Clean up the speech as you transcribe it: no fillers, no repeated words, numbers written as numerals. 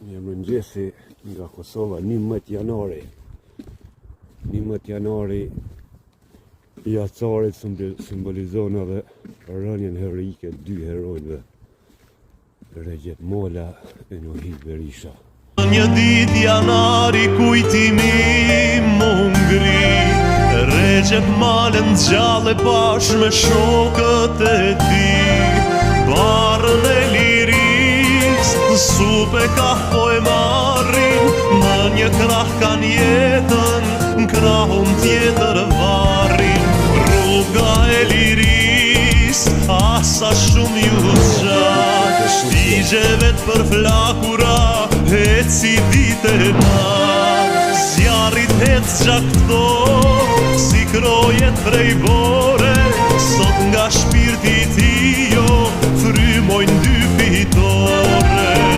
Mirëmëngjesi nga Kosova, 11 janari. 11 janari i acarit simbolizon edhe rënien heroike dy heronjve Rexhep Mala e Nuhi Berisha. Një ditë janari kujtimi m'u ngri Rexhep Malën gjallë e pashë me shokët e tij Barrën e lirisë në supe kah po e marrin Në një krah kanë jetën, në krahun tjetër varrin Rruga e lirisë, ah sa shumë ju zgjat Shtigjeve të përflakura, eci ditë e natë Zjarri t'hedh gjak t'ftohtë, si krojet prej bore Sot nga shpirti i tij jo, frymojnë dy fitore.